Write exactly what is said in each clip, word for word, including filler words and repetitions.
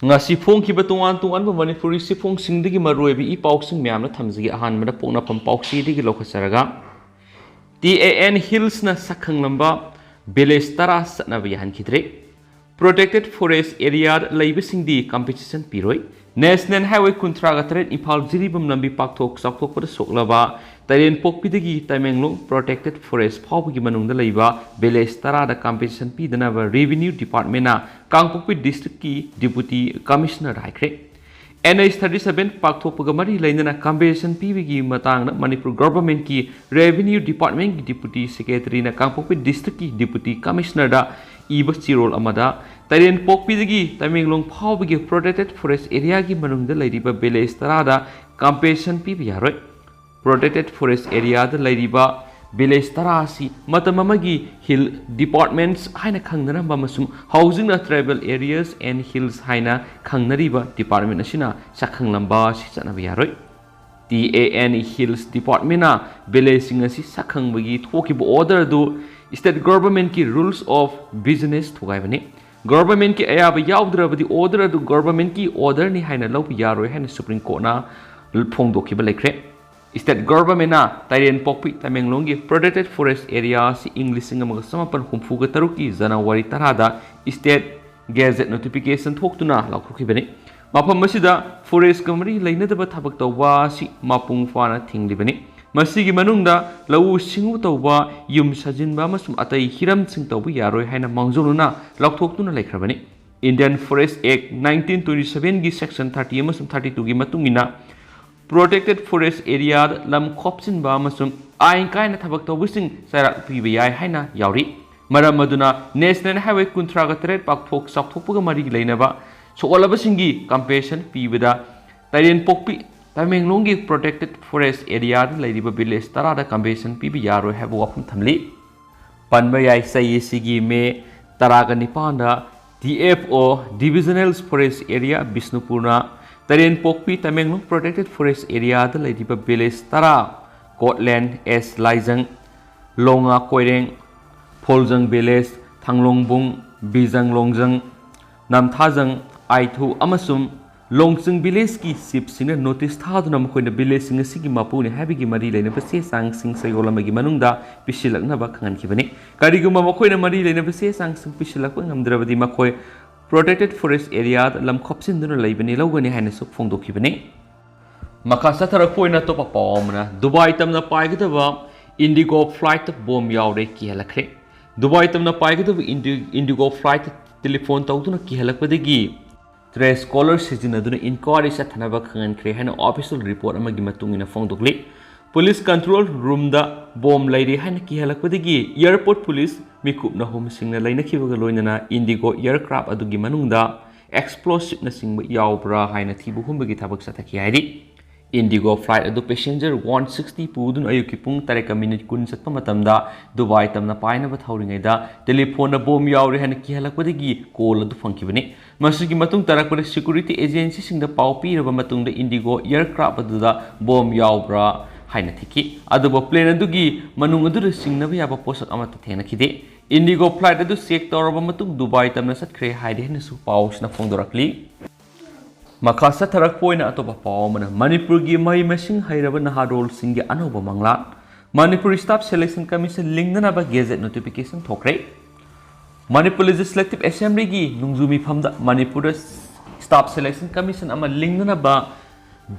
ꯉꯁꯤ ꯐꯣꯡꯈꯤꯕ ꯇꯣꯉꯥꯟ ꯇꯣꯉꯥꯟꯕ ꯃꯅꯤꯄꯨꯔꯤ ꯆꯦꯐꯣꯡꯁꯤꯡꯗꯒꯤ ꯃꯔꯨꯑꯣꯏꯕ ꯏ ꯄꯥꯎꯁꯤꯡ ꯃꯌꯥꯝꯅ ꯊꯝꯖꯒꯦ꯫ ꯑꯍꯥꯟꯕꯗ ꯄꯣꯛꯅꯐꯝ ꯄꯥꯎꯆꯦꯗꯒꯤ ꯂꯧꯈꯠꯆꯔꯒ, ꯇꯤ ꯑꯦ ꯑꯦꯟ ꯍꯤꯜꯁꯅ ꯁꯛꯈꯪꯂꯝꯕ ꯚꯤꯂꯦꯖ ꯇꯔꯥ ꯆꯠꯅꯕ ꯌꯥꯍꯟꯈꯤꯗ꯭ꯔꯦ꯫ ꯄ꯭ꯔꯣꯇꯦꯛꯇꯦꯠ ꯐꯣꯔꯦꯁ ꯑꯦꯔꯤꯌꯥꯗ ꯂꯩꯕꯁꯤꯡꯗꯤ ꯀꯝꯄꯦꯟꯁꯦꯁꯟ ꯄꯤꯔꯣꯏ꯫ ꯅꯦꯁꯅꯦꯜ ꯍꯥꯏꯋꯦ ꯀꯨꯟꯊ꯭ꯔꯥꯒ ꯇꯔꯦꯠ ꯏꯝꯐꯥꯜ ꯖꯤꯔꯤꯕꯥꯝ ꯂꯝꯕꯤ ꯄꯥꯛꯊꯣꯛ ꯆꯥꯎꯊꯣꯛꯄꯗ ꯁꯣꯛꯂꯕ ꯇꯔꯦꯟꯄꯣꯛꯄꯤꯗꯒꯤ ꯇꯃꯦꯡꯂꯣꯡ ꯄ꯭ꯔꯣꯇꯦꯛꯇꯦꯠ ꯐꯣꯔꯦꯁ ꯐꯥꯎꯕꯒꯤ ꯃꯅꯨꯡꯗ ꯂꯩꯕ ꯚꯤꯂꯦꯖ ꯇꯔꯥꯗ ꯀꯝꯄꯦꯟꯁꯦꯁꯟ ꯄꯤꯗꯅꯕ ꯔꯦꯚꯤꯅ꯭ꯌꯨ ꯗꯤꯄꯥꯔꯠꯃꯦꯟꯅ ꯀꯥꯡꯄꯣꯛꯄꯤ ꯗꯤꯁꯇ꯭ꯔꯤꯛꯀꯤ ꯗꯤꯄꯨꯇꯤ ꯀꯃꯤꯁꯅꯔꯗ ꯍꯥꯏꯈ꯭ꯔꯦ꯫ ꯑꯦꯟ ꯑꯩꯆ ꯊꯥꯔꯇꯤ ꯁꯚꯦꯟ ꯄꯥꯛꯊꯣꯛꯄꯒ ꯃꯔꯤ ꯂꯩꯅꯅ ꯀꯝꯄꯦꯟꯁꯦꯁꯟ ꯄꯤꯕꯒꯤ ꯃꯇꯥꯡꯗ ꯃꯅꯤꯄꯨꯔ ꯒꯚꯔꯟꯃꯦꯟꯠꯀꯤ ꯔꯦꯚꯤꯅ꯭ꯌꯨ ꯗꯤꯄꯥꯔꯠꯃꯦꯟꯠꯀꯤ ꯗꯤꯄꯨꯇꯤ ꯁꯦꯀ꯭ꯔꯦꯇꯔꯤꯅ ꯀꯥꯡꯄꯣꯛꯄꯤ ꯗꯤꯁꯇ꯭ꯔꯤꯛꯀꯤ ꯗꯤꯄꯨꯇꯤ ꯀꯃꯤꯁꯅꯔꯗ ꯏꯕ ꯆꯦꯔꯣꯜ ꯑꯃꯗ ꯇꯔꯦꯟꯄꯣꯛꯄꯤꯗꯒꯤ ꯇꯃꯦꯡꯂꯣꯡ ꯐꯥꯎꯕꯒꯤ ꯄ꯭ꯔꯣꯇꯦꯛꯇꯦꯠ ꯐꯣꯔꯦꯁ ꯑꯦꯔꯤꯌꯥꯒꯤ ꯃꯅꯨꯡꯗ ꯂꯩꯔꯤꯕ ꯚꯤꯂꯦꯖ ꯇꯔꯥꯗ ꯀꯝꯄꯦꯟꯁꯦꯁꯟ ꯄꯤꯕ ꯌꯥꯔꯣꯏ꯫ ꯄ꯭ꯔꯣꯇꯦꯛꯇꯦꯠ ꯐꯣꯔꯦꯁ ꯑꯦꯔꯤꯌꯥꯗ ꯂꯩꯔꯤꯕ ꯚꯤꯂꯦꯖ ꯇꯔꯥ ꯑꯁꯤ ꯃꯇꯝ ꯑꯃꯒꯤ ꯍꯤꯜ ꯗꯤꯄꯥꯔꯠꯃꯦꯟꯠꯁ ꯍꯥꯏꯅ ꯈꯪꯅꯔꯝꯕ ꯑꯃꯁꯨꯡ ꯍꯧꯖꯤꯛꯅ ꯇ꯭ꯔꯥꯏꯕꯦꯜ ꯑꯦꯔꯤꯌꯥꯁ ꯑꯦꯟ ꯍꯤꯜꯁ ꯍꯥꯏꯅ ꯈꯪꯅꯔꯤꯕ ꯗꯤꯄꯥꯔꯠꯃꯦꯟꯠ ꯑꯁꯤꯅ ꯁꯛꯈꯪꯂꯝꯕ ꯑꯁꯤ ꯆꯠꯅꯕ ꯌꯥꯔꯣꯏ꯫ ꯇꯤ ꯑꯦ ꯑꯦꯟ ꯍꯤꯜꯁ ꯗꯤꯄꯥꯔꯠꯃꯦꯟꯠꯅ ꯚꯤꯂꯦꯖꯁꯤꯡ ꯑꯁꯤ ꯁꯛꯈꯪꯕꯒꯤ ꯊꯣꯛꯈꯤꯕ ꯑꯣꯔꯗꯔ ꯑꯗꯨ ꯁ꯭ꯇꯦꯠ ꯒꯚꯔꯟꯃꯦꯟꯠꯀꯤ ꯔꯨꯜꯁ ꯑꯣꯐ ꯕꯤꯖꯤꯅꯦꯁ ꯊꯨꯒꯥꯏꯕꯅꯤ꯫ ꯒꯚꯔꯟꯃꯦꯟꯠꯀꯤ ꯑꯌꯥꯕ ꯌꯥꯎꯗ꯭ꯔꯕꯗꯤ ꯑꯣꯔꯗꯔ ꯑꯗꯨ ꯒꯚꯔꯟꯃꯦꯟꯠꯀꯤ ꯑꯣꯔꯗꯔꯅꯤ ꯍꯥꯏꯅ ꯂꯧꯕ ꯌꯥꯔꯣꯏ ꯍꯥꯏꯅ ꯁꯨꯄ꯭ꯔꯤꯝ ꯀꯣꯔꯠꯅ ꯐꯣꯡꯗꯣꯛꯈꯤꯕ ꯂꯩꯈ꯭ꯔꯦ꯫ ꯁ꯭ꯇꯦꯠ ꯒꯚꯔꯟꯃꯦꯟꯠꯅ ꯇꯔꯦꯟꯄꯣꯛꯄꯤ ꯇꯃꯦꯡꯂꯣꯡꯒꯤ ꯄ꯭ꯔꯣꯇꯦꯛꯇꯦꯠ ꯐꯣꯔꯦꯁ ꯑꯦꯔꯤꯌꯥ ꯑꯁꯤ ꯏꯪ ꯂꯤꯁꯤꯡ ꯑꯃꯒ ꯆꯃꯥꯄꯟ ꯍꯨꯝꯐꯨꯒ ꯇꯔꯨꯛꯀꯤ ꯖꯅꯋꯥꯔꯤ ꯇꯔꯥꯗ ꯁ꯭ꯇꯦꯠ ꯒꯦꯖꯦꯠ ꯅꯣꯇꯤꯐꯤꯀꯦꯁꯟ ꯊꯣꯛꯇꯨꯅ ꯂꯥꯎꯊꯣꯛꯈꯤꯕꯅꯤ꯫ ꯃꯐꯝ ꯑꯁꯤꯗ ꯐꯣꯔꯦꯁꯀ ꯃꯔꯤ ꯂꯩꯅꯗꯕ ꯊꯕꯛ ꯇꯧꯕ ꯑꯁꯤ ꯃꯄꯨꯡ ꯐꯥꯅ ꯊꯤꯡꯂꯤꯕꯅꯤ꯫ ꯃꯁꯤꯒꯤ ꯃꯅꯨꯡꯗ ꯂꯧꯎ ꯁꯤꯡꯎ ꯇꯧꯕ, ꯌꯨꯝ ꯁꯥꯖꯤꯟꯕ ꯑꯃꯁꯨꯡ ꯑꯇꯩ ꯍꯤꯔꯝꯁꯤꯡ ꯇꯧꯕ ꯌꯥꯔꯣꯏ ꯍꯥꯏꯅ ꯃꯥꯡꯖꯧꯅꯅ ꯂꯥꯎꯊꯣꯛꯇꯨꯅ ꯂꯩꯈ꯭ꯔꯕꯅꯤ꯫ Indian Forest Act nineteen twenty sevenꯒꯤ section thirty ꯑꯃꯁꯨꯡ thirty twoꯒꯤ ꯃꯇꯨꯡ ꯏꯟꯅ ꯄ꯭ꯔꯣꯇꯦꯛꯇꯦꯠ ꯐꯣꯔꯦꯁ ꯑꯦꯔꯤꯌꯥꯗ ꯂꯝ ꯈꯣꯞꯆꯤꯟꯕ ꯑꯃꯁꯨꯡ ꯑꯥꯏꯟ ꯀꯥꯏꯅ ꯊꯕꯛ ꯇꯧꯕꯁꯤꯡ ꯆꯩꯔꯥꯛ ꯄꯤꯕ ꯌꯥꯏ ꯍꯥꯏꯅ ꯌꯥꯎꯔꯤ꯫ ꯃꯔꯝ ꯑꯗꯨꯅ ꯅꯦꯁꯅꯦꯜ ꯍꯥꯏꯋꯦ ꯀꯨꯟꯊ꯭ꯔꯥꯒ ꯇꯔꯦꯠ ꯄꯥꯛꯊꯣꯛ ꯆꯥꯎꯊꯣꯛꯄꯒ ꯃꯔꯤ ꯂꯩꯅꯕ ꯁꯣꯛꯍꯜꯂꯕꯁꯤꯡꯒꯤ ꯀꯝꯄꯦꯟꯁꯦꯁꯟ ꯄꯤꯕꯗ ꯇꯔꯦꯟꯄꯣꯛꯄꯤ ꯇꯃꯦꯡꯂꯣꯡꯒꯤ ꯄ꯭ꯔꯣꯇꯦꯛꯇꯦꯠ ꯐꯣꯔꯦꯁ ꯑꯦꯔꯤꯌꯥꯗ ꯂꯩꯔꯤꯕ ꯚꯤꯂꯦꯖ ꯇꯔꯥꯗ ꯀꯝꯄꯦꯟꯁꯦꯁꯟ ꯄꯤꯕ ꯌꯥꯔꯣꯏ ꯍꯥꯏꯕ ꯋꯥꯐꯝ ꯊꯝꯂꯤ꯫ ꯄꯟꯕ ꯌꯥꯏ, ꯆꯍꯤ ꯑꯁꯤꯒꯤ ꯃꯦ ꯇꯔꯥꯒ ꯅꯤꯄꯥꯟꯗ D F O, divisional forest area ꯕꯤꯁꯅꯨꯄꯨꯔꯅ ꯇꯔꯦꯟꯄꯣꯛꯄꯤ ꯇꯃꯦꯡꯂꯣꯡ ꯄ꯭ꯔꯣꯇꯦꯛꯇꯦꯠ ꯐꯣꯔꯦꯁ ꯑꯦꯔꯤꯌꯥꯗ ꯂꯩꯔꯤꯕ ꯚꯤꯂꯦꯖ ꯇꯔꯥ, ꯀꯣꯠꯂꯦꯟ, ꯑꯦꯁ ꯂꯥꯏꯖꯪ, ꯂꯣꯉꯥ ꯀꯣꯏꯔꯦꯡ, ꯐꯣꯜꯖꯪ ꯚꯤꯂꯦꯖ, ꯊꯥꯡꯂꯣꯡꯕꯨꯡ, ꯕꯤꯖꯪ ꯂꯣꯡꯖꯪ, ꯅꯝꯊꯥꯖꯪ, ꯑꯥꯏꯊꯨ ꯑꯃꯁꯨꯡ ꯂꯣꯡꯆꯤꯡ ꯚꯤꯂꯦꯖꯀꯤ ꯆꯤꯐꯁꯤꯡꯅ ꯅꯣꯇꯤꯁ ꯊꯥꯗꯨꯅ ꯃꯈꯣꯏꯅ ꯚꯤꯂꯦꯖꯁꯤꯡ ꯑꯁꯤꯒꯤ ꯃꯄꯨꯅꯤ ꯍꯥꯏꯕꯒꯤ ꯃꯔꯤ ꯂꯩꯅꯕ ꯆꯦ ꯆꯥꯡꯁꯤꯡ ꯆꯌꯣꯜ ꯑꯃꯒꯤ ꯃꯅꯨꯡꯗ ꯄꯤꯁꯤꯜꯂꯛꯅꯕ ꯈꯪꯍꯟꯈꯤꯕꯅꯤ꯫ ꯀꯔꯤꯒꯨꯝꯕ ꯃꯈꯣꯏꯅ ꯃꯔꯤ ꯂꯩꯅꯕ ꯆꯦ ꯆꯥꯡꯁꯤꯡ ꯄꯤꯁꯤꯜꯂꯛꯄ ꯉꯝꯗ꯭ꯔꯕꯗꯤ ꯃꯈꯣꯏ ꯄ꯭ꯔꯣꯇꯦꯛꯇꯦꯗ ꯐꯣꯔꯦꯁ ꯑꯦꯔꯤꯌꯥꯗ ꯂꯝ ꯈꯣꯞꯆꯤꯟꯗꯨꯅ ꯂꯩꯕꯅꯤ ꯂꯧꯒꯅꯤ ꯍꯥꯏꯅꯁꯨ ꯐꯣꯡꯗꯣꯛꯈꯤꯕꯅꯤ꯫ ꯃꯈꯥ ꯆꯠꯊꯔꯛꯄ ꯑꯣꯏꯅ ꯑꯇꯣꯞꯄ ꯄꯥꯎ ꯑꯃꯅ, ꯗꯨꯕꯥꯏ ꯇꯝꯅ ꯄꯥꯏꯒꯗꯕ ꯏꯟꯗꯤꯒꯣ ꯐ꯭ꯂꯥꯏꯠꯇ ꯕꯣꯝ ꯌꯥꯎꯔꯦ, ꯀꯤꯍꯜꯂꯛꯈ꯭ꯔꯦ꯫ ꯗꯨꯕꯥꯏ ꯇꯝꯅ ꯄꯥꯏꯒꯗꯕ ꯏꯟꯗꯤ-, ꯏꯟꯗꯤꯒꯣ ꯐ꯭ꯂꯥꯏꯠꯇ ꯇꯦꯂꯤꯐꯣꯟ ꯇꯧꯗꯨꯅ ꯀꯤꯍꯜꯂꯛꯄꯗꯒꯤ ꯇ꯭ꯔꯦꯁ ꯀꯣꯂꯔ ꯁꯤꯖꯤꯟꯅꯗꯨꯅ ꯏꯟꯀ꯭ꯋꯥꯏꯔꯤ ꯆꯠꯊꯅꯕ ꯈꯪꯍꯟꯈ꯭ꯔꯦ ꯍꯥꯏꯅ ꯑꯣꯐꯤꯁꯤꯌꯦꯜ ꯔꯤꯄꯣꯔꯠ ꯑꯃꯒꯤ ꯃꯇꯨꯡ ꯏꯟꯅ ꯐꯣꯡꯗꯣꯛꯂꯤ꯫ ꯄꯨꯂꯤꯁ ꯀꯟꯇ꯭ꯔꯣꯜ ꯔꯨꯝꯗ ꯕꯣꯝ ꯂꯩꯔꯦ ꯍꯥꯏꯅ ꯀꯤꯍꯜꯂꯛꯄꯗꯒꯤ ꯑꯦꯌꯔꯄꯣꯔꯠ ꯄꯨꯂꯤꯁ ꯃꯤꯀꯨꯞ ꯅꯍꯨꯝꯁꯤꯡꯅ ꯂꯩꯅꯈꯤꯕꯒ ꯂꯣꯏꯅꯅ ꯏꯟꯗꯤꯒꯣ ꯑꯦꯌꯔꯀ꯭ꯔꯥꯐ ꯑꯗꯨꯒꯤ ꯃꯅꯨꯡꯗ ꯑꯦꯛꯁꯄ꯭ꯂꯣꯁꯤꯞꯅꯆꯤꯡꯕ ꯌꯥꯎꯕ꯭ꯔꯥ ꯍꯥꯏꯅ ꯊꯤꯕ ꯍꯨꯝꯕꯒꯤ ꯊꯕꯛ ꯆꯠꯊꯈꯤ ꯍꯥꯏꯔꯤ꯫ ꯏꯟꯗꯤꯒꯣ ꯐ꯭ꯂꯥꯏꯠ ꯑꯗꯨ ꯄꯦꯁꯦꯟꯖꯔ ꯋꯥꯟ ꯁꯤꯛꯁꯇꯤ ꯄꯨꯗꯨꯅ ꯑꯌꯨꯛꯀꯤ ꯄꯨꯡ ꯇꯔꯦꯠꯀ ꯃꯤꯅꯤꯠ ꯀꯨꯟ ꯆꯠꯄ ꯃꯇꯝꯗ ꯗꯨꯕꯥꯏ ꯇꯝꯅ ꯄꯥꯏꯅꯕ ꯊꯧꯔꯤꯉꯩꯗ ꯇꯦꯂꯤꯐꯣꯟꯗ ꯕꯣꯝ ꯌꯥꯎꯔꯦ ꯍꯥꯏꯅ ꯀꯤꯍꯜꯂꯛꯄꯗꯒꯤ ꯀꯣꯜ ꯑꯗꯨ ꯐꯪꯈꯤꯕꯅꯤ꯫ ꯃꯁꯤꯒꯤ ꯃꯇꯨꯡ ꯇꯥꯔꯛꯄꯗ ꯁꯦꯀ꯭ꯌꯨꯔꯤꯇꯤ ꯑꯦꯖꯦꯟꯁꯤꯁꯤꯡꯗ ꯄꯥꯎ ꯄꯤꯔꯕ ꯃꯇꯨꯡꯗ ꯏꯟꯗꯤꯒꯣ ꯑꯦꯌꯔꯀ꯭ꯔꯥꯐ ꯑꯗꯨꯗ ꯕꯣꯝ ꯌꯥꯎꯕ꯭ꯔꯥ ꯍꯥꯏꯅ ꯊꯤꯈꯤ꯫ ꯑꯗꯨꯕꯨ ꯄ꯭ꯂꯦꯟ ꯑꯗꯨꯒꯤ ꯃꯅꯨꯡ ꯑꯗꯨꯗ ꯆꯤꯡꯅꯕ ꯌꯥꯕ ꯄꯣꯠꯁꯛ ꯑꯃꯠꯇ ꯊꯦꯡꯅꯈꯤꯗꯦ꯫ ꯏꯟꯗꯤꯒꯣ ꯐ꯭ꯂꯥꯏꯠ ꯑꯗꯨ ꯆꯦꯛ ꯇꯧꯔꯕ ꯃꯇꯨꯡ ꯗꯨꯕꯥꯏ ꯇꯝꯅ ꯆꯠꯈ꯭ꯔꯦ ꯍꯥꯏꯔꯦ ꯍꯥꯏꯅꯁꯨ ꯄꯥꯎꯁꯤꯅ ꯐꯣꯡꯗꯣꯔꯛꯂꯤ꯫ ꯃꯈꯥ ꯆꯠꯊꯔꯛꯄ ꯑꯣꯏꯅ ꯑꯇꯣꯞꯄ ꯄꯥꯎ ꯑꯃꯅ, ꯃꯅꯤꯄꯨꯔꯒꯤ ꯃꯍꯩ ꯃꯁꯤꯡ ꯍꯩꯔꯕ ꯅꯍꯥꯔꯣꯜꯁꯤꯡꯒꯤ ꯑꯅꯧꯕ ꯃꯪꯂꯥꯟ꯫ ꯃꯅꯤꯄꯨꯔ ꯁ꯭ꯇꯥꯐ ꯁꯦꯂꯦꯛꯁꯟ ꯀꯃꯤꯁꯟ ꯂꯤꯡꯅꯅꯕ ꯒꯦꯖꯦꯠ ꯅꯣꯇꯤꯐꯤꯀꯦꯁꯟ ꯊꯣꯛꯈ꯭ꯔꯦ꯫ ꯃꯅꯤꯄꯨꯔ ꯂꯦꯖꯤꯁꯂꯦꯇꯤꯚ ꯑꯦꯁꯦꯝꯕ꯭ꯂꯤꯒꯤ ꯅꯣꯡꯖꯨ ꯃꯤꯐꯝꯗ ꯃꯅꯤꯄꯨꯔꯗ ꯁ꯭ꯇꯥꯐ ꯁꯦꯂꯦꯛꯁꯟ ꯀꯃꯤꯁꯟ ꯑꯃ ꯂꯤꯡꯅꯅꯕ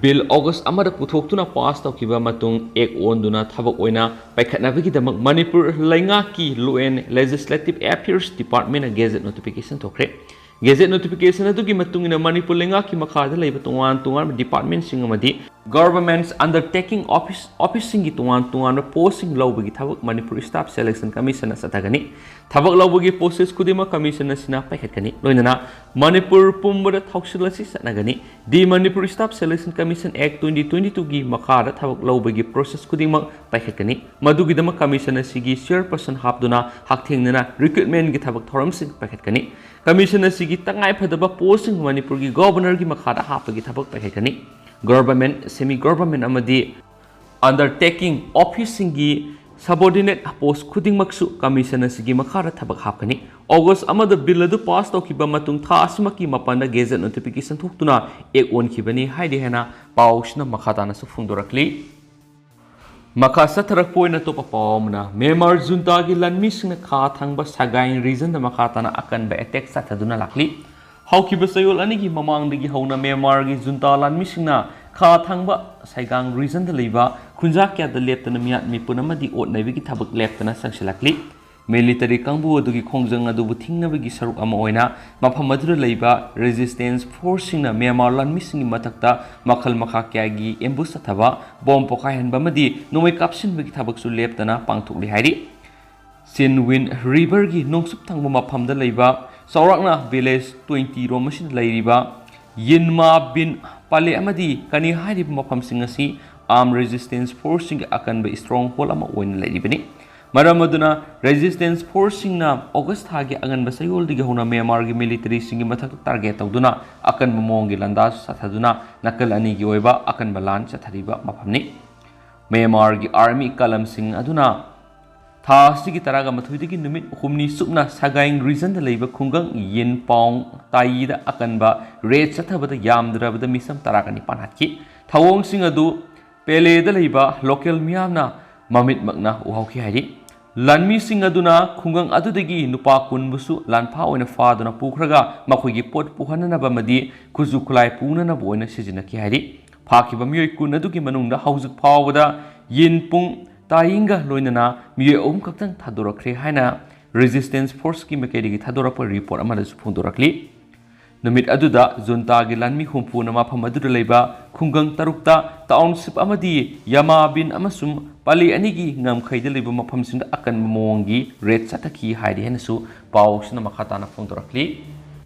ꯕꯤꯜ ꯑꯣꯒꯁ ꯑꯃꯗ ꯄꯨꯊꯣꯛꯇꯨꯅ ꯄꯥꯁ ꯇꯧꯈꯤꯕ ꯃꯇꯨꯡ ꯑꯦꯛ ꯑꯣꯟꯗꯨꯅ ꯊꯕꯛ ꯑꯣꯏꯅ ꯄꯥꯏꯈꯠꯅꯕꯒꯤꯗꯃꯛ ꯃꯅꯤꯄꯨꯔ ꯂꯩꯉꯥꯛꯀꯤ ꯂꯣ ꯑꯦꯟ ꯂꯦꯖꯤꯁꯂꯦꯇꯤꯚ ꯑꯦꯐꯤꯌꯔꯁ ꯗꯤꯄꯥꯔꯠꯃꯦꯟꯅ ꯒꯦꯖꯦꯠ ꯅꯣꯇꯤꯐꯤꯀꯦꯁꯟ ꯊꯣꯛꯈ꯭ꯔꯦ꯫ ꯒꯦꯖꯦꯠ ꯅꯣꯇꯤꯐꯤꯀꯦꯁꯟ ꯑꯗꯨꯒꯤ ꯃꯇꯨꯡ ꯏꯟꯅ ꯃꯅꯤꯄꯨꯔ ꯂꯩꯉꯥꯛꯀꯤ ꯃꯈꯥꯗ ꯂꯩꯕ ꯇꯣꯉꯥꯟ ꯇꯣꯉꯥꯟꯕ ꯗꯤꯄꯥꯔꯠꯃꯦꯟꯁꯤꯡ ꯑꯃꯗꯤ ꯒꯚꯔꯟꯃꯦꯟꯠ ꯑꯟꯗꯔꯇꯦꯀꯤꯡ ꯑꯣꯐꯤꯁ, ꯑꯣꯐꯤꯁꯁꯤꯡꯒꯤ ꯇꯣꯉꯥꯟ ꯇꯣꯉꯥꯟꯕ ꯄꯣꯁꯁꯤꯡ ꯂꯧꯕꯒꯤ ꯊꯕꯛ ꯃꯅꯤꯄꯨꯔ ꯁ꯭ꯇꯥꯐ ꯁꯦꯂꯦꯛꯁꯟ ꯀꯃꯤꯁꯟꯅ ꯆꯠꯊꯒꯅꯤ꯫ ꯊꯕꯛ ꯂꯧꯕꯒꯤ ꯄ꯭ꯔꯣꯁꯦꯁ ꯈꯨꯗꯤꯡꯃꯛ ꯀꯃꯤꯁꯟ ꯑꯁꯤꯅ ꯄꯥꯏꯈꯠꯀꯅꯤ꯫ ꯂꯣꯏꯅꯅ ꯃꯅꯤꯄꯨꯔ ꯄꯨꯝꯕꯗ ꯊꯧꯁꯤꯜ ꯑꯁꯤ ꯆꯠꯅꯒꯅꯤ꯫ ꯗꯤ ꯃꯅꯤꯄꯨꯔ ꯁ꯭ꯇꯥꯐ ꯁꯦꯂꯦꯛꯁꯟ ꯀꯃꯤꯁꯟ ꯑꯦꯛ ꯇ꯭ꯋꯦꯟꯇꯤ ꯇ꯭ꯋꯦꯟꯇꯤ ꯇꯨꯒꯤ ꯃꯈꯥꯗ ꯊꯕꯛ ꯂꯧꯕꯒꯤ ꯄ꯭ꯔꯣꯁꯦꯁ ꯈꯨꯗꯤꯡꯃꯛ ꯄꯥꯏꯈꯠꯀꯅꯤ꯫ ꯃꯗꯨꯒꯤꯗꯃꯛ ꯀꯃꯤꯁꯟ ꯑꯁꯤꯒꯤ ꯆꯤꯌꯔꯄꯔꯁꯟ ꯍꯥꯞꯇꯨꯅ ꯍꯛꯊꯦꯡꯅꯅ ꯔꯤꯀ꯭ꯔꯨꯠꯃꯦꯟꯒꯤ ꯊꯕꯛ ꯊꯧꯔꯝꯁꯤꯡ ꯄꯥꯏꯈꯠꯀꯅꯤ꯫ ꯀꯃꯤꯁꯟ ꯑꯁꯤꯒꯤ ꯇꯉꯥꯏꯐꯗꯕ ꯄꯣꯁꯁꯤꯡ ꯃꯅꯤꯄꯨꯔꯒꯤ ꯒꯣꯕꯔꯅꯔꯒꯤ ꯃꯈꯥꯗ ꯍꯥꯞꯄꯒꯤ ꯊꯕꯛ ꯄꯥꯏꯈꯠꯀꯅꯤ꯫ ꯒꯣꯕꯔꯟꯃꯦꯟꯠ, ꯁꯦꯃꯤ ꯒꯣꯕꯔꯟꯃꯦꯟꯠ ꯑꯃꯗꯤ ꯑꯟꯗꯔꯇꯦꯀꯤꯡ ꯑꯣꯐꯤꯁꯁꯤꯡꯒꯤ ꯁꯕꯑꯣꯔꯗꯤꯅꯦꯠ ꯄꯣꯁ ꯈꯨꯗꯤꯡꯃꯛꯁꯨ ꯀꯃꯤꯁꯟ ꯑꯁꯤꯒꯤ ꯃꯈꯥꯗ ꯊꯕꯛ ꯍꯥꯞꯀꯅꯤ꯫ ꯑꯣꯒꯁ ꯑꯃꯗ ꯕꯤꯜ ꯑꯗꯨ ꯄꯥꯁ ꯇꯧꯈꯤꯕ ꯃꯇꯨꯡ ꯊꯥ ꯑꯁꯤꯃꯛꯀꯤ ꯃꯥꯄꯟꯗ ꯒꯦꯖꯦꯠ ꯅꯣꯇꯤꯐꯤꯀꯦꯁꯟ ꯊꯣꯛꯇꯨꯅ ꯑꯦꯛ ꯑꯣꯟꯈꯤꯕꯅꯤ ꯍꯥꯏꯔꯤ ꯍꯥꯏꯅ ꯄꯥꯎꯁꯤꯅ ꯃꯈꯥ ꯇꯥꯅꯁꯨ ꯐꯣꯡꯗꯣꯔꯛꯂꯤ꯫ ꯃꯈꯥ ꯆꯠꯊꯔꯛꯄ ꯑꯣꯏꯅ ꯑꯇꯣꯞꯄ ꯄꯥꯎ ꯑꯃꯅ, ꯃ꯭ꯌꯥꯟꯃꯥꯔ ꯖꯨꯟꯇꯥꯒꯤ ꯂꯥꯟꯃꯤꯁꯤꯡꯅ ꯈꯥ ꯊꯪꯕ ꯁꯒꯥꯏꯡ ꯔꯤꯖꯟꯗ ꯃꯈꯥ ꯇꯥꯅ ꯑꯀꯟꯕ ꯑꯦꯇꯦꯛ ꯆꯠꯊꯗꯨꯅ ꯂꯥꯛꯂꯤ꯫ ꯍꯧꯈꯤꯕ ꯆꯌꯣꯜ ꯑꯅꯤꯒꯤ ꯃꯃꯥꯡꯗꯒꯤ ꯍꯧꯅ ꯃ꯭ꯌꯥꯟꯃꯥꯔꯒꯤ ꯖꯨꯟꯇꯥ ꯂꯥꯟꯃꯤꯁꯤꯡꯅ ꯈꯥ ꯊꯪꯕ ꯁꯒꯥꯏꯡ ꯔꯤꯖꯟꯗ ꯂꯩꯕ ꯈꯨꯟꯖꯥ ꯀꯌꯥꯗ ꯂꯦꯞꯇꯅ ꯃꯤꯌꯥꯠ ꯃꯤꯄꯨꯟ ꯑꯃꯗꯤ ꯑꯣꯠ ꯅꯩꯕꯒꯤ ꯊꯕꯛ ꯂꯦꯞꯇꯅ ꯆꯪꯁꯤꯜꯂꯛꯂꯤ꯫ ꯃꯤꯂꯤꯇꯔꯤ ꯀꯥꯡꯕꯨ ꯑꯗꯨꯒꯤ ꯈꯣꯡꯖꯪ ꯑꯗꯨꯕꯨ ꯊꯤꯡꯅꯕꯒꯤ ꯁꯔꯨꯛ ꯑꯃ ꯑꯣꯏꯅ ꯃꯐꯝ ꯑꯗꯨꯗ ꯂꯩꯕ ꯔꯦꯖꯤꯁꯇꯦꯟꯁ ꯐꯣꯔꯁꯁꯤꯡꯅ ꯃ꯭ꯌꯥꯟꯃꯥꯔ ꯂꯥꯟꯃꯤꯁꯤꯡꯒꯤ ꯃꯊꯛꯇ ꯃꯈꯜ ꯃꯈꯥ ꯀꯌꯥꯒꯤ ꯑꯦꯝꯕꯨꯁ ꯆꯠꯊꯕ, ꯕꯣꯝ ꯄꯣꯈꯥꯏꯍꯟꯕ ꯑꯃꯗꯤ ꯅꯣꯡꯃꯩ ꯀꯥꯞꯁꯤꯟꯕꯒꯤ ꯊꯕꯛꯁꯨ ꯂꯦꯞꯇꯅ ꯄꯥꯡꯊꯣꯛꯂꯤ ꯍꯥꯏꯔꯤ꯫ ꯆꯤꯟꯋꯤꯟ ꯔꯤꯚꯔꯒꯤ ꯅꯣꯡꯆꯨꯞ ꯊꯪꯕ ꯃꯐꯝꯗ ꯂꯩꯕ ꯆꯥꯎꯔꯥꯛꯅ ꯚꯤꯂꯦꯖ ꯇ꯭ꯋꯦꯟꯇꯤ ꯔꯣꯝ ꯑꯁꯤꯗ ꯂꯩꯔꯤꯕ ꯌꯤꯟꯃꯥ ꯕꯤꯟ ꯄꯥꯂꯦ ꯑꯃꯗꯤ ꯀꯅꯤ ꯍꯥꯏꯔꯤꯕ ꯃꯐꯝꯁꯤꯡ ꯑꯁꯤ ꯑꯥꯔꯝ ꯔꯦꯖꯤꯁꯇꯦꯟꯁ ꯐꯣꯔꯁꯁꯤꯡꯒꯤ ꯑꯀꯟꯕ ꯏꯁꯇ꯭ꯔꯣꯡ ꯍꯣꯜ ꯑꯃ ꯑꯣꯏꯅ ꯂꯩꯔꯤꯕꯅꯤ꯫ ꯃꯔꯝ ꯑꯗꯨꯅ ꯔꯦꯖꯤꯁꯇꯦꯟꯁ ꯐꯣꯔꯁꯁꯤꯡꯅ ꯑꯣꯒꯁ ꯊꯥꯒꯤ ꯑꯉꯟꯕ ꯆꯌꯣꯜꯗꯒꯤ ꯍꯧꯅ ꯃ꯭ꯌꯥꯟꯃꯥꯔꯒꯤ ꯃꯤꯂꯤꯇꯔꯤꯁꯤꯡꯒꯤ ꯃꯊꯛꯇ ꯇꯥꯔꯒꯦꯠ ꯇꯧꯗꯨꯅ ꯑꯀꯟꯕ ꯃꯑꯣꯡꯒꯤ ꯂꯥꯟꯗꯥ ꯆꯠꯊꯗꯨꯅ ꯅꯥꯀꯜ ꯑꯅꯤꯒꯤ ꯑꯣꯏꯕ ꯑꯀꯟꯕ ꯂꯥꯟ ꯆꯠꯊꯔꯤꯕ ꯃꯐꯝꯅꯤ꯫ ꯃ꯭ꯌꯥꯟꯃꯥꯔꯒꯤ ꯑꯥꯔꯃꯤ ꯀꯂꯝꯁꯤꯡ ꯑꯗꯨꯅ ꯊꯥ ꯑꯁꯤꯒꯤ ꯇꯔꯥꯒ ꯃꯥꯊꯣꯏꯗꯒꯤ ꯅꯨꯃꯤꯠ ꯍꯨꯝꯅꯤ ꯆꯨꯞꯅ ꯁꯒꯥꯏꯡ ꯔꯤꯖꯟꯗ ꯂꯩꯕ ꯈꯨꯡꯒꯪ ꯌꯤꯟ ꯄꯥꯎꯡ ꯇꯥꯏꯌꯤꯗ ꯑꯀꯟꯕ ꯔꯦꯗ ꯆꯠꯊꯕꯗ ꯌꯥꯝꯗ꯭ꯔꯕꯗ ꯃꯤꯆꯝ ꯇꯔꯥꯒ ꯅꯤꯄꯥꯟ ꯍꯥꯠꯈꯤ꯫ ꯊꯧꯑꯣꯡꯁꯤꯡ ꯑꯗꯨ ꯄꯦꯂꯦꯗ ꯂꯩꯕ ꯂꯣꯀꯦꯜ ꯃꯤꯌꯥꯝꯅ ꯃꯃꯤꯠꯃꯛꯅ ꯎꯍꯧꯈꯤ ꯍꯥꯏꯔꯤ꯫ ꯂꯥꯟꯃꯤꯁꯤꯡ ꯑꯗꯨꯅ ꯈꯨꯡꯒꯪ ꯑꯗꯨꯗꯒꯤ ꯅꯨꯄꯥ ꯀꯨꯟꯕꯨꯁꯨ ꯂꯥꯟꯐꯥ ꯑꯣꯏꯅ ꯐꯥꯗꯨꯅ ꯄꯨꯈ꯭ꯔꯒ ꯃꯈꯣꯏꯒꯤ ꯄꯣꯠ ꯄꯨꯍꯟꯅꯅꯕ ꯑꯃꯗꯤ ꯈꯨꯠꯁꯨ ꯈꯨꯠꯂꯥꯏ ꯄꯨꯅꯅꯕ ꯑꯣꯏꯅ ꯁꯤꯖꯤꯟꯅꯈꯤ ꯍꯥꯏꯔꯤ꯫ ꯐꯥꯈꯤꯕ ꯃꯤꯑꯣꯏ ꯀꯨꯟ ꯑꯗꯨꯒꯤ ꯃꯅꯨꯡꯗ ꯍꯧꯖꯤꯛ ꯐꯥꯎꯕꯗ ꯌꯤꯟ ꯄꯨꯡ ꯇꯥꯌꯤꯡꯒ ꯂꯣꯏꯅꯅ ꯃꯤꯑꯣꯏ ꯑꯍꯨꯝ ꯈꯛꯇꯪ ꯊꯥꯗꯣꯔꯛꯈ꯭ꯔꯦ ꯍꯥꯏꯅ ꯔꯦꯖꯤꯁꯇꯦꯟꯁ ꯐꯣꯔꯁꯀꯤ ꯃꯥꯏꯀꯩꯗꯒꯤ ꯊꯥꯗꯣꯔꯛꯄ ꯔꯤꯄꯣꯔꯠ ꯑꯃꯗꯁꯨ ꯐꯣꯡꯗꯣꯔꯛꯂꯤ꯫ ꯅꯨꯃꯤꯠ ꯑꯗꯨꯗ ꯖꯨꯟꯇꯥꯒꯤ ꯂꯥꯟꯃꯤ ꯍꯨꯝꯐꯨꯅ ꯃꯐꯝ ꯑꯗꯨꯗ ꯂꯩꯕ ꯈꯨꯡꯒꯪ ꯇꯔꯨꯛꯇ, ꯇꯥꯎꯟꯁꯤꯞ ꯑꯃꯗꯤ ꯌꯥꯃꯥꯕꯤꯟ ꯑꯃꯁꯨꯡ ꯄꯥꯂꯤ ꯑꯅꯤꯒꯤ ꯉꯝꯈꯩꯗ ꯂꯩꯕ ꯃꯐꯝꯁꯤꯡꯗ ꯑꯀꯟꯕ ꯃꯑꯣꯡꯒꯤ ꯔꯦꯗ ꯆꯠꯊꯈꯤ ꯍꯥꯏꯔꯤ ꯍꯥꯏꯅꯁꯨ ꯄꯥꯎꯁꯤꯅ ꯃꯈꯥ ꯇꯥꯅ ꯐꯣꯡꯗꯣꯔꯛꯂꯤ꯫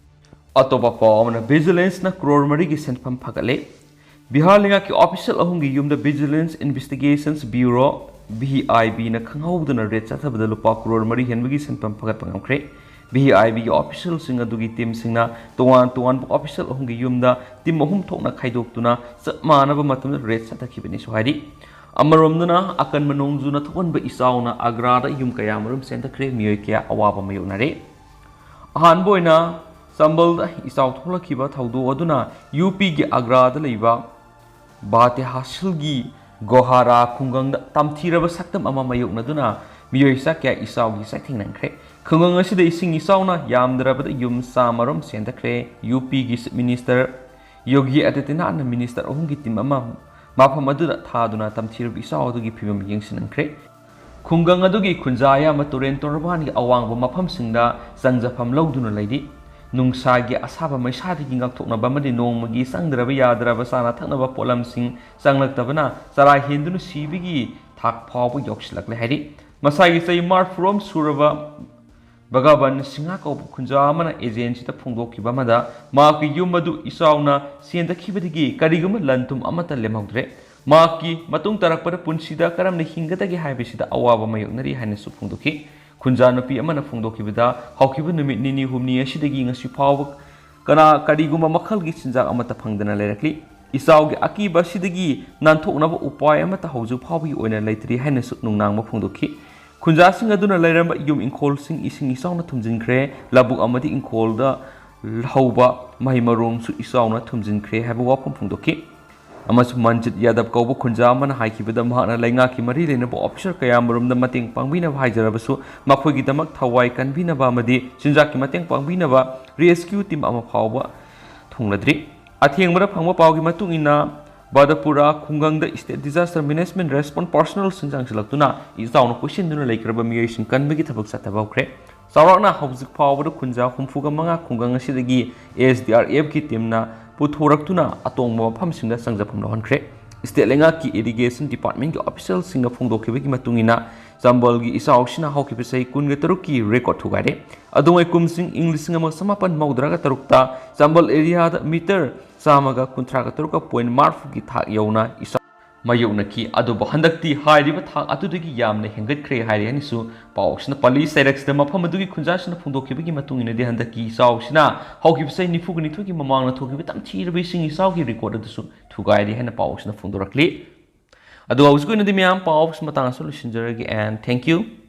ꯑꯇꯣꯞꯄ ꯄꯥꯎ ꯑꯃꯅ, ꯚꯤꯖꯤꯂꯦꯟꯁꯅ ꯀ꯭ꯔꯣꯔ ꯃꯔꯤꯒꯤ ꯁꯦꯟꯐꯝ ꯐꯒꯠꯂꯦ꯫ ꯕꯤꯍꯥꯔ ꯂꯩꯉꯥꯛꯀꯤ ꯑꯣꯐꯤꯁꯤꯌꯦꯜ ꯑꯍꯨꯝꯒꯤ ꯌꯨꯝꯗ ꯚꯤꯖꯤꯂꯦꯟꯁ ꯏꯟꯚꯦꯁꯇꯤꯒꯦꯁꯟꯁ ꯕ꯭ꯌꯨꯔꯣ, ꯚꯤ ꯑꯥꯏ ꯕꯤꯅ ꯈꯪꯍꯧꯗꯅ ꯔꯦꯗ ꯆꯠꯊꯕꯗ ꯂꯨꯄꯥ ꯀ꯭ꯔꯣꯔ ꯃꯔꯤ ꯍꯦꯟꯕꯒꯤ ꯁꯦꯟꯐꯝ ꯐꯒꯠꯄ ꯉꯝꯈ꯭ꯔꯦ꯫ ꯚꯤ ꯑꯥꯏ ꯕꯤꯒꯤ ꯑꯣꯐꯤꯁꯤꯌꯦꯜꯁꯤꯡ ꯑꯗꯨꯒꯤ ꯇꯤꯝꯁꯤꯡꯅ ꯇꯣꯉꯥꯟ ꯇꯣꯉꯥꯟꯕ ꯑꯣꯐꯤꯁꯤꯌꯦꯜ ꯑꯍꯨꯝꯒꯤ ꯌꯨꯝꯗ ꯇꯤꯝ ꯑꯍꯨꯝ ꯊꯣꯛꯅ ꯈꯥꯏꯗꯣꯛꯇꯨꯅ ꯆꯞ ꯃꯥꯟꯅꯕ ꯃꯇꯝꯗ ꯔꯦꯗ ꯆꯠꯊꯈꯤꯕꯅꯤꯁꯨ ꯍꯥꯏꯔꯤ꯫ ꯑꯃꯔꯣꯝꯗꯅ, ꯑꯀꯟꯕ ꯅꯣꯡꯖꯨꯅ ꯊꯣꯛꯍꯟꯕ ꯏꯆꯥꯎꯅ ꯑꯒ꯭ꯔꯥꯗ ꯌꯨꯝ ꯀꯌꯥꯃꯔꯨꯝ ꯆꯦꯟꯊꯈ꯭ꯔꯦ, ꯃꯤꯑꯣꯏ ꯀꯌꯥ ꯑꯋꯥꯕ ꯃꯥꯌꯣꯛꯅꯔꯦ꯫ ꯑꯍꯥꯟꯕ ꯑꯣꯏꯅ ꯆꯝꯕꯜꯗ ꯏꯆꯥꯎ ꯊꯣꯛꯂꯛꯈꯤꯕ ꯊꯧꯗꯣꯛ ꯑꯗꯨꯅ ꯌꯨ ꯄꯤꯒꯤ ꯑꯒ꯭ꯔꯥꯗ ꯂꯩꯕ ꯕꯥꯇꯦ ꯍꯥꯁꯤꯜꯒꯤ ꯒꯣꯍꯥꯔꯥ ꯈꯨꯡꯒꯪꯗ ꯇꯝꯊꯤꯔꯕ ꯁꯛꯇꯝ ꯑꯃ ꯃꯥꯌꯣꯛꯅꯗꯨꯅ ꯃꯤꯑꯣꯏ ꯆꯥ ꯀꯌꯥ ꯏꯆꯥꯎꯒꯤ ꯆꯩꯊꯦꯡ ꯅꯪꯈ꯭ꯔꯦ꯫ ꯈꯨꯡꯒꯪ ꯑꯁꯤꯗ ꯏꯁꯤꯡ ꯏꯆꯥꯎꯅ ꯌꯥꯝꯗ꯭ꯔꯕꯗ ꯌꯨꯝ ꯆꯥꯃꯔꯣꯝ ꯁꯦꯟꯗꯈ꯭ꯔꯦ꯫ ꯌꯨ ꯄꯤꯒꯤ Chief Minister ꯌꯣꯒꯤ ꯑꯥꯗꯤꯇ꯭ꯌꯅꯥꯊꯅ minister ꯑꯍꯨꯝꯒꯤ team ꯑꯃ ꯃꯐꯝ ꯑꯗꯨꯗ ꯊꯥꯗꯨꯅ ꯇꯝꯊꯤꯔꯕ ꯏꯆꯥꯎ ꯑꯗꯨꯒꯤ ꯐꯤꯕꯝ ꯌꯦꯡꯁꯤꯟꯈ꯭ꯔꯦ꯫ ꯈꯨꯡꯒꯪ ꯑꯗꯨꯒꯤ ꯈꯨꯟꯖꯥ ꯑꯌꯥꯝꯕ ꯇꯨꯔꯦꯟ ꯇꯣꯔꯕꯥꯟꯒꯤ ꯑꯋꯥꯡꯕ ꯃꯐꯝꯁꯤꯡꯗ ꯆꯪꯖꯐꯝ ꯂꯧꯗꯨꯅ ꯂꯩꯔꯤ꯫ ꯅꯨꯡꯁꯥꯒꯤ ꯑꯁꯥꯕ ꯃꯩꯁꯥꯗꯒꯤ ꯉꯥꯛꯊꯣꯛꯅꯕ ꯑꯃꯗꯤ ꯅꯣꯡꯃꯒꯤ ꯆꯪꯗ꯭ꯔꯕ ꯌꯥꯗ꯭ꯔꯕ ꯆꯥꯅ ꯊꯛꯅꯕ ꯄꯣꯠꯂꯝꯁꯤꯡ ꯆꯪꯂꯛꯇꯕꯅ ꯆꯔꯥ ꯍꯦꯟꯗꯨꯅ ꯁꯤꯕꯒꯤ ꯊꯥꯛ ꯐꯥꯎꯕ ꯌꯧꯁꯤꯜꯂꯛꯂꯦ ꯍꯥꯏꯔꯤ꯫ ꯃꯁꯥꯒꯤ ꯆꯍꯤ ꯃꯔꯤꯐꯨꯔꯣꯝ ꯁꯨꯔꯕ ꯚꯒꯕꯟ ꯁꯤꯡꯍ ꯀꯧꯕ ꯈꯨꯟꯖꯥ ꯑꯃꯅ agencyꯗ ꯐꯣꯡꯗꯣꯛꯈꯤꯕ ꯑꯃꯗ ꯃꯍꯥꯛꯀꯤ ꯌꯨꯝ ꯑꯗꯨ ꯏꯆꯥꯎꯅ ꯁꯦꯟꯗꯈꯤꯕꯗꯒꯤ ꯀꯔꯤꯒꯨꯝꯕ ꯂꯟ ꯊꯨꯝ ꯑꯃꯠꯇ ꯂꯦꯝꯍꯧꯗ꯭ꯔꯦ꯫ ꯃꯍꯥꯛꯀꯤ ꯃꯇꯨꯡ ꯇꯥꯔꯛꯄꯗ ꯄꯨꯟꯁꯤꯗ ꯀꯔꯝꯅ ꯍꯤꯡꯒꯗꯒꯦ ꯍꯥꯏꯕꯁꯤꯗ ꯑꯋꯥꯕ ꯃꯥꯌꯣꯛꯅꯔꯤ ꯍꯥꯏꯅꯁꯨ ꯐꯣꯡꯗꯣꯛꯈꯤ꯫ ꯈꯨꯟꯖꯥ ꯅꯨꯄꯤ ꯑꯃꯅ ꯐꯣꯡꯗꯣꯛꯈꯤꯕꯗ, ꯍꯧꯈꯤꯕ ꯅꯨꯃꯤꯠ ꯅꯤꯅꯤ ꯍꯨꯝꯅꯤ ꯑꯁꯤꯗꯒꯤ ꯉꯁꯤ ꯐꯥꯎꯕ ꯀꯅꯥ ꯀꯔꯤꯒꯨꯝꯕ ꯃꯈꯜꯒꯤ ꯆꯤꯟꯖꯥꯛ ꯑꯃꯠꯇ ꯐꯪꯗꯅ ꯂꯩꯔꯛꯂꯤ꯫ ꯏꯆꯥꯎꯒꯤ ꯑꯀꯤꯕ ꯑꯁꯤꯗꯒꯤ ꯅꯥꯟꯊꯣꯛꯅꯕ ꯎꯄꯥꯏ ꯑꯃꯠꯇ ꯍꯧꯖꯤꯛ ꯐꯥꯎꯕꯒꯤ ꯑꯣꯏꯅ ꯂꯩꯇ꯭ꯔꯤ ꯍꯥꯏꯅꯁꯨ ꯅꯨꯡꯅꯥꯡꯕ ꯐꯣꯡꯗꯣꯛꯈꯤ꯫ ꯈꯨꯟꯖꯥꯁꯤꯡ ꯑꯗꯨꯅ ꯂꯩꯔꯝꯕ ꯌꯨꯝ ꯏꯪꯈꯣꯜꯁꯤꯡ ꯏꯁꯤꯡ ꯏꯆꯥꯎꯅ ꯊꯨꯝꯖꯤꯟꯈ꯭ꯔꯦ, ꯂꯧꯕꯨꯛ ꯑꯃꯗꯤ ꯏꯪꯈꯣꯜꯗ ꯍꯧꯕ ꯃꯍꯩ ꯃꯔꯣꯡꯁꯨ ꯏꯆꯥꯎꯅ ꯊꯨꯝꯖꯤꯟꯈ꯭ꯔꯦ ꯍꯥꯏꯕ ꯋꯥꯐꯝ ꯐꯣꯡꯗꯣꯛꯈꯤ꯫ ꯑꯃꯁꯨꯡ ꯃꯟꯖꯤꯠ ꯌꯥꯗꯕ ꯀꯧꯕ ꯈꯨꯟꯖꯥ ꯑꯃꯅ ꯍꯥꯏꯈꯤꯕꯗ, ꯃꯍꯥꯛꯅ ꯂꯩꯉꯥꯛꯀꯤ ꯃꯔꯤ ꯂꯩꯅꯕ officer ꯀꯌꯥꯃꯔꯨꯝꯗ ꯃꯇꯦꯡ ꯄꯥꯡꯕꯤꯅꯕ ꯍꯥꯏꯖꯔꯕꯁꯨ, ꯃꯈꯣꯏꯒꯤꯗꯃꯛ ꯊꯋꯥꯏ ꯀꯟꯕꯤꯅꯕ ꯑꯃꯗꯤ ꯆꯤꯟꯖꯥꯛꯀꯤ ꯃꯇꯦꯡ ꯄꯥꯡꯕꯤꯅꯕ rescue team ꯑꯃ ꯐꯥꯎꯕ ꯊꯨꯡꯂꯗ꯭ꯔꯤ꯫ ꯑꯊꯦꯡꯕꯗ ꯐꯪꯕ ꯄꯥꯎꯒꯤ ꯃꯇꯨꯡ ꯏꯟꯅ, ꯕꯥꯗꯄꯨꯔꯥ ꯈꯨꯡꯒꯪꯗ State Disaster Management Response Personnelꯁꯤꯡ ꯆꯪꯁꯤꯜꯂꯛꯇꯨꯅ ꯏꯆꯥꯎꯅ ꯀꯣꯏꯁꯤꯟꯗꯨꯅ ꯂꯩꯈ꯭ꯔꯕ ꯃꯤꯑꯣꯏꯁꯤꯡ ꯀꯟꯕꯒꯤ ꯊꯕꯛ ꯆꯠꯊꯕ ꯍꯧꯈ꯭ꯔꯦ꯫ ꯆꯥꯎꯔꯥꯛꯅ ꯍꯧꯖꯤꯛ ꯐꯥꯎꯕꯗ ꯈꯨꯟꯖꯥ ꯍꯨꯝꯐꯨꯒ ꯃꯉꯥ ꯈꯨꯡꯒꯪ ꯑꯁꯤꯗꯒꯤ SDRFꯀꯤ teamꯅ ꯄꯨꯊꯣꯔꯛꯇꯨꯅ ꯑꯇꯣꯡꯕ ꯃꯐꯝꯁꯤꯡꯗ ꯆꯪꯖꯐꯝ ꯂꯧꯍꯟꯈ꯭ꯔꯦ꯫ State ꯂꯩꯉꯥꯛꯀꯤ Irrigation Departmentꯀꯤ officialꯁꯤꯡꯅ ꯐꯣꯡꯗꯣꯛꯈꯤꯕꯒꯤ ꯃꯇꯨꯡ ꯏꯟꯅ, ꯆꯝꯕꯜꯒꯤ ꯏꯆꯥꯎ ꯑꯁꯤꯅ ꯍꯧꯈꯤꯕ ꯆꯍꯤ ꯀꯨꯟꯒ ꯇꯔꯨꯛꯀꯤ record ꯊꯨꯒꯥꯏꯔꯦ꯫ ꯑꯗꯨꯉꯩ ꯀꯨꯝꯁꯤꯡ ꯏꯪ ꯂꯤꯁꯤꯡ ꯑꯃꯒ ꯆꯃꯥꯄꯟ ꯃꯧꯗ꯭ꯔꯥꯒ ꯇꯔꯨꯛꯇ ꯆꯝꯕꯜ areaꯗ meter ꯆꯥꯝꯃꯒ ꯀꯨꯟꯊ꯭ꯔꯥꯒ ꯇꯔꯨꯛꯀ point ꯃꯔꯤꯐꯨꯒꯤ ꯊꯥꯛ ꯌꯧꯅ ꯏꯆꯥꯎ ꯃꯥꯌꯣꯛꯅꯈꯤ꯫ ꯑꯗꯨꯕꯨ ꯍꯟꯗꯛꯇꯤ ꯍꯥꯏꯔꯤꯕ ꯊꯥꯛ ꯑꯗꯨꯗꯒꯤ ꯌꯥꯝꯅ ꯍꯦꯟꯒꯠꯈ꯭ꯔꯦ ꯍꯥꯏꯔꯤ ꯍꯥꯏꯅꯁꯨ ꯄꯥꯎꯁꯤꯅ ꯄꯜꯂꯤ꯫ ꯆꯩꯔꯛꯁꯤꯗ ꯃꯐꯝ ꯑꯗꯨꯒꯤ ꯈꯨꯟꯖꯥꯁꯤꯡꯅ ꯐꯣꯡꯗꯣꯛꯈꯤꯕꯒꯤ ꯃꯇꯨꯡ ꯏꯟꯅꯗꯤ, ꯍꯟꯗꯛꯀꯤ ꯏꯆꯥꯎꯁꯤꯅ ꯍꯧꯈꯤꯕ ꯆꯍꯤ ꯅꯤꯐꯨꯒ ꯅꯤꯊꯣꯏꯒꯤ ꯃꯃꯥꯡꯗ ꯊꯣꯛꯈꯤꯕ ꯇꯝꯊꯤꯔꯕ ꯏꯁꯤꯡ ꯏꯆꯥꯎꯒꯤ record ꯑꯗꯨꯁꯨ ꯊꯨꯒꯥꯏꯔꯤ ꯍꯥꯏꯅ ꯄꯥꯎꯁꯤꯅ ꯐꯣꯡꯗꯣꯔꯛꯂꯤ꯫ ꯑꯗꯣ ꯍꯧꯖꯤꯛꯀꯤ ꯑꯣꯏꯅꯗꯤ ꯃꯌꯥꯝ ꯄꯥꯎꯁꯤ ꯃꯇꯥꯡ ꯑꯁꯤꯗ ꯂꯣꯏꯁꯤꯟꯖꯔꯒꯦ, and thank you꯫